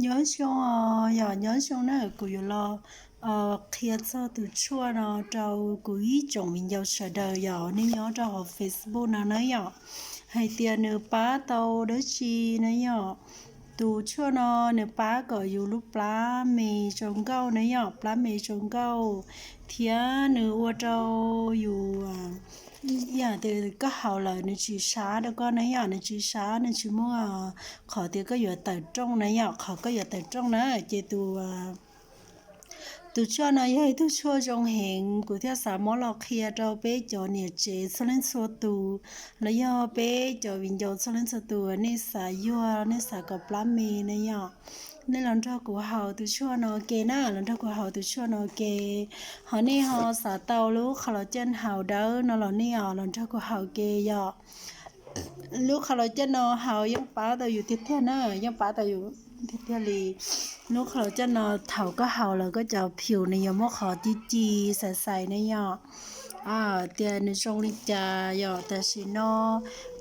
Nyob zoo os, yog nyob zoo na, kuv yuav los qhia txog tus tshuaj no rau kuv ib tsoom viv ncaus sawv daws yog nej nyob rau hauv Facebook no na yom, hais tias nws pab tau dab tsi na yom. Tus tshuaj no nws pab kom yus lub plab me zoo nkauj na yom, plab me zoo nkauj, thiab nws ua rau yus ib yam tias koj haus lawm nws tsis sab rau koj na yom, nws tsis sab, nws tsis muaj qhov tias koj yuav tawm rooj na yom, qhov koj yuav tawm rooj na. Ces tus tus tshuaj no yog ib tug tshuaj zoo heev, kuv thiaj xav muab los qhia rau peb cov niam tsev txhua leej txhua tus, los yog peb cov viv ncaus txhua leej txhua tus, nej xav yuag, nej xav kom plab me na yom, nej los nrog kuv haus tus tshuaj no ke na, los nrog kuv haus tus tshuaj no ke. Ho nej ho xav tau lub qhov los caj haus dawb no los nej los nrog kuv haus ke yom. Lub qhov los caj no haus yeej pab tau yus tiag tiag na, yeej pab tau yus tiag tiag li. Lub qhov los caj no thaum koj haus lawm koj cov phees nws yuav muaj qhov ci ci xais xais ne yom. Tias nws zoo li cas yom, tam sim no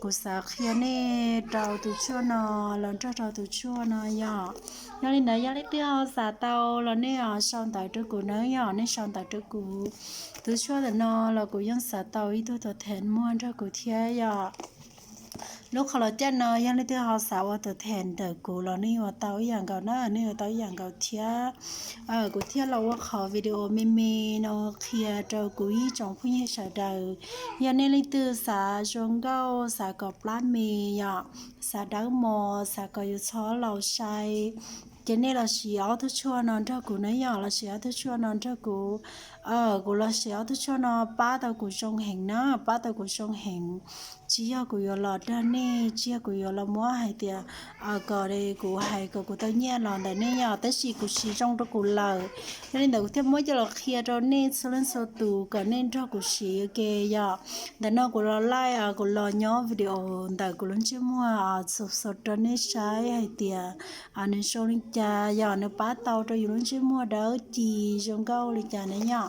kuv xav qhia nej rau tus tshuaj no, los nrog rau tus tshuaj no yom. Yog li ntawd yog leej twg ho xav tau los nej sau ntawv rau kuv na yom, nej sau ntawv rau kuv. Tus tshuaj ntawm no los kuv yeej xav tau ib tug tuam theem muag nrog kuv thiab yom. Lub qhov los caj no yog leej twg ho xav ua tuam theem ntawm kuv los nej ua tau ib yam nkaus na, nej ua tau ib yam nkaus thiab. Kuv thiaj los ua qhov video me me no qhia rau kuv ib tsoom phooj ywg sawv daws. Yog nej leej twg xav zoo nkauj, xav kom plab me yom, xav dawb mos, xav kom yus txhob laus sai, ces nej los siv ob tug tshuaj no nrog kuv na yom, los siv ob tug tshuaj no nrog kuv. Kuv los siv ob tug tshuaj no pab tau kuv zoo heev na, pab tau kuv zoo heev. Tsis yog kuv yuav los dag nej, tsis yog kuv yuav los muab hais tias kom kuv hais kom kuv tau nyiaj los ntawm nej yom, tab sis kuv siv zoo rau kuv lawm. Yog li ntawd kuv thiaj muab coj los qhia rau nej txhua leej txhua tus kom nej nrog kuv siv ua ke yom. Ntawm no kuv los laij, kuv los nyob video ntawm kuv lub ntsej muag txhua txhua rau nej saib hais tias nws zoo li cas yom, nws pab tau rau yus lub ntsej muag dawb ci zoo nkauj li cas na yom.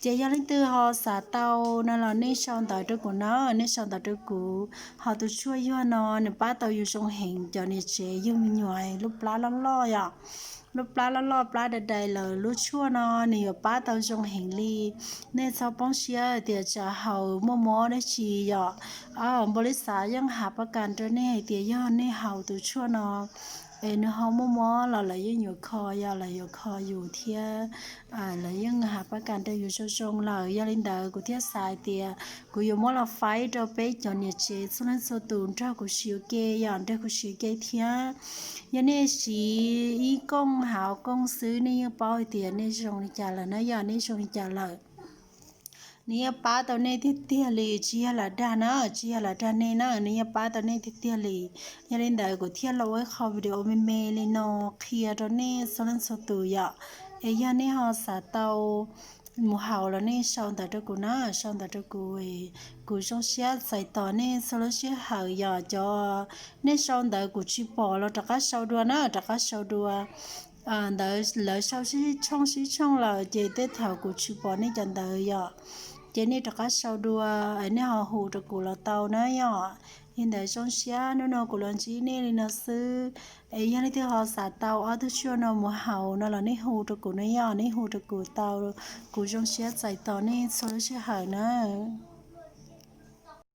Ces yog leej twg ho xav tau no los nej sau ntawv rau kuv na, nej sau ntawv rau kuv. Ho tus tshuaj yuag no nws pab tau yus zoo heev cov niam tsev yug me nyuam lub plab loj loj yom. Lub plab loj loj, plab dai dai lawm, lub tshuaj no nws yuav pab tau zoo heev li. Nej txhob poob siab tias tsam haus muaj mob dab tsi yom. Npaum li xav yeej has pab kas rau nej hais tias yog nej haus tus tshuaj no es nws ho muaj mob los lawv yeej yuav kho, yog lawv yuav kho yus thiab. Lawv yeej has pab kas rau yus zoo zoo lawm. Yog li ntawd kuv thiaj xav hais tias kuv yuav muab los faib rau peb cov niam tsev txhua leej txhua tus nrog kuv siv ua ke yom, nrog kuv siv ua ke thiab. Yog nej siv ib kooj hav kooj xwb nej yeej paub hais tias nej zoo li cas lawm na yom, nej zoo li cas lawm. Nws yeej pab tau nej tiag tiag li, tsis yog lam dag na, tsis yog lam dag nej na, nws yeej pab tau nej tiag tiag li. Yog li ntawd kuv thiaj los ua ib qho video me me li no qhia rau nej txhua leej txhua tus yom. Es yog nej ho xav tau mus haus los nej sau ntawv rau kuv na, sau ntawv rau kuv, kuv zoo siab txais tos nej txhua lub sij hawm yom. Cov nej sau ntawv kuv tsis pom los rov qab sau dua na, rov qab sau dua. Ntawd lawv sau sib tshooj sib tshooj lawm ces tej thaum kuv tsis pom nej cov ntawv yom, ces nej rov qab sau dua, nej ho hu rau kuv los tau na yom. Li ntawd zoo siab hnub no kuv los ntsib nej li no xwb. Es yog leej twg ho xav tau ob tug tshuaj no mus haus no los nej hu rau kuv na yom, nej hu rau kuv tau, kuv zoo siab txais tos nej txhua lub sij hawm na.